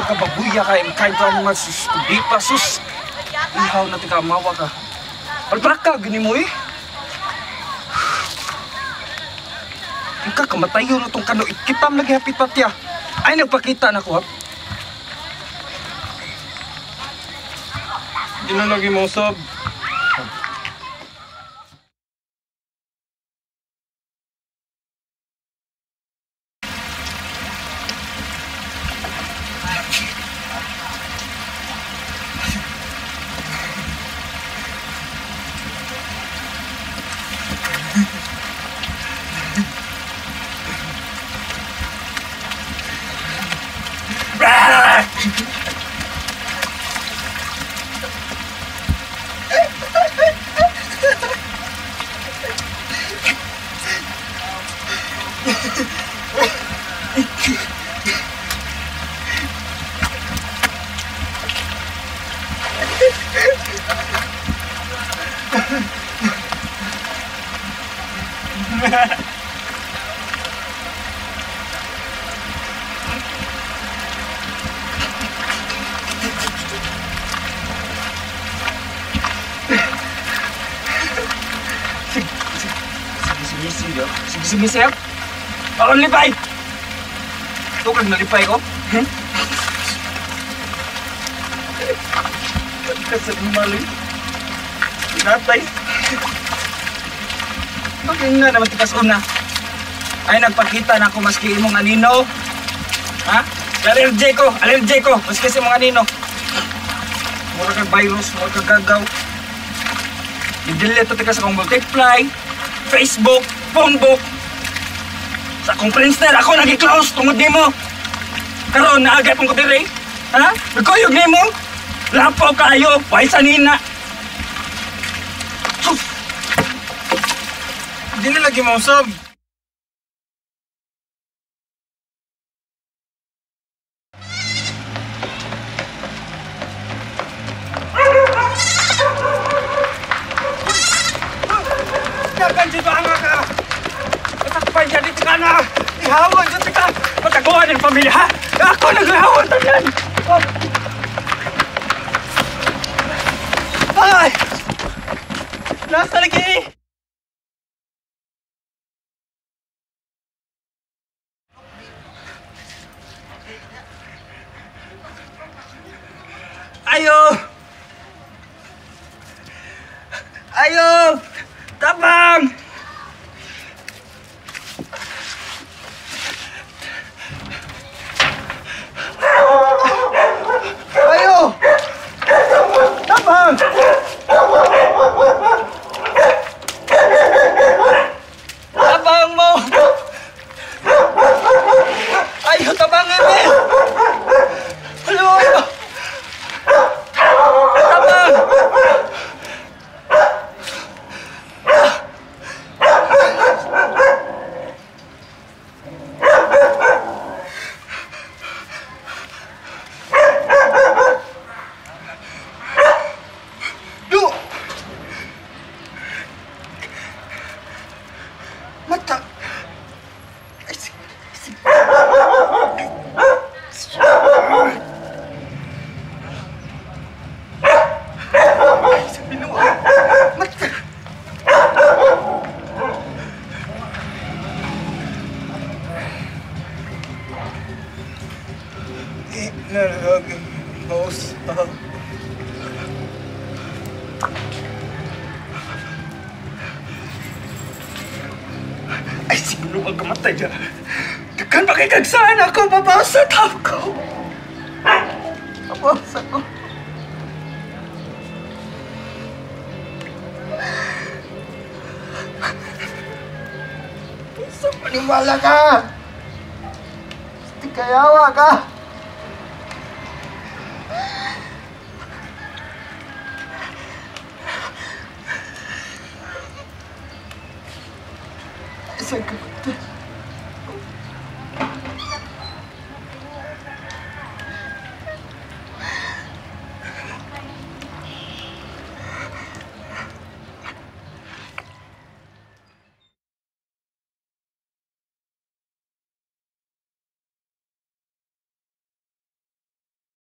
ka babuya ka, imkain ka mga sus, di pa sus. Ihaw na tika, mawa ka. Palpraka, gini mo eh. Ika, kamatayo na itong kano, ikitam lagi hapit patya. Ay, nagpakita na ko ha. Di na lagi mo usab. Sige, sir. Ako nalipay! Ito kag nalipay ko? Kasag mali. Pinatay. Bakit nga naman tikas una? Ay, nagpakita na ako maski imong anino. Ha? Allergy ko! Allergy ko! Maski sa imong anino. Mura kag virus, mura kag gagaw. I-delete ito tikas akong multiply, Facebook, phone book. Sa akong Friendster, ako nag-close tungod nimo. Karon naagay pong kadiri. Ha? Nagkuyog nimo. Lapaw kaayo, way sa nina. Sus! Di na lagi mo usab. Dagan dito ang ka. Matakpan siya dito ka na. Ihawan dito ka. Pataguan ng pamilya, ha? Ako naghahawan tanan. Ay! Nasa lagi! Ayo! Ayo! Tabang! Ayo! Tabang! Tabang mo! Ayo, tabang ini! Hello! Tabang! Mata. Ay, siguro ang kamatay dyan. Dagan pakikagsaan ako, babasa ko. Babasa ko. Sa paniwala ka! Tikayawa ka! Sa kamatay.